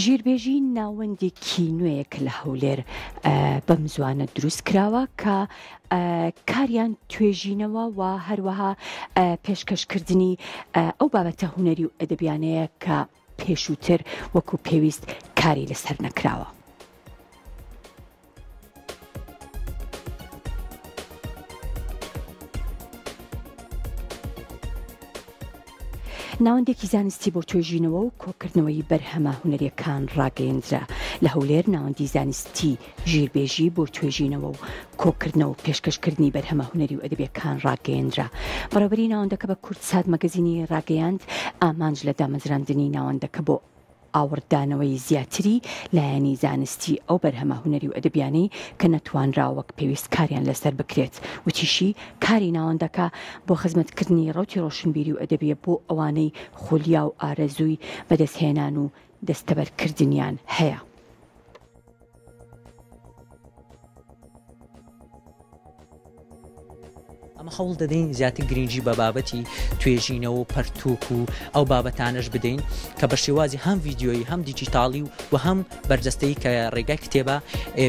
ژیربێژی ناوەندێکی نوێیە کە لە هەولێر بەم زوانە دروست کراوە کە کاریان توێژینەوە و هەروەها پێشکەشکردنی ئەو بابەتە هونەری و ئەدەبیانەیە کە پێشووتر وەکو پێویست کاری لەسەر نەکراوە. ناوەندێکی زانستی بۆ توێژینەوە و کۆکردنەوەی بەرهەمە هونەریەکان ڕاگەیەندرا. لە هەولێر ناوەندی زانستی ژیربێژی بۆ توێژینەوە و کۆکردنەوە و پێشکەشکردنی بەرهەمە هونەری و ئەدەبیەکان ڕاگەیەندرا. بەڕێوەبەری ناوەندەکە بە کوردسات مەگەزینی ڕاگەیاند، ئامانج لە دامەزراندنی ناوەندەکە بۆ ئاوڕدانەوەی زیاتری لایەنی زانستی ئەو بەرهەمە هونەری و ئەدەبیانەی کە نەتوانرا وەک پێویست کاریان لەسەر بکرێت. وتیشی، کاری ناوەندەکە بۆ خزمەتکردنی ڕەوتی ڕۆشنبیری و ئەدەبیە بۆ ئەوانەی خولیا و ئارەزووی بەدەستهێنان و دەستەبەرکردنیان هەیە. ئەمە هەوڵ دەدەین زیاتر گرنگی بە بابەتی توێژینەوە و پەرتوک و ئەو بابەتانەش بدەین کە بە شێوازی هەم ڤیدیۆیی هەم دیجیتاڵی و و هەم بەرجەستەیی کە ڕێگای کتێبە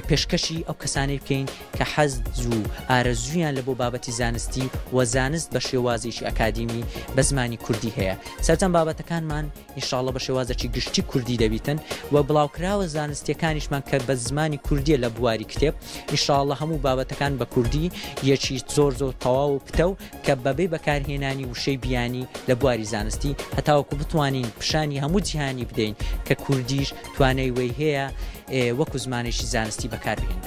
پێشکەشی ئەو کەسانەی بکەین کە حەز و ئارەزوویان لە بۆ بابەتی زانستی و زانست بە شێوازێکی ئەکادیمی بە زمانی کوردی هەیە سەرجەم بابەتەکانمان ان شاء اللە بە شێوازێکی گشتی کوردی دەبیتن و بڵاوکراوە زانستیەکانیشمان کە بە زمانی کوردیە لە بواری کتێب ان شاء اللە هەموو بابەتەکان بە کوردی یەکی زۆر زۆر تەواو و پتەو کە بەبێ بەکارهێنانی وشەی بیانی لە بواری زانستی هەتاوەکو بتوانین پیشانی هەموو جیهانی بدەین کە کوردیش توانای وەی هەیە وەکو زمانێکی زانستی بەکاربهێنرێت.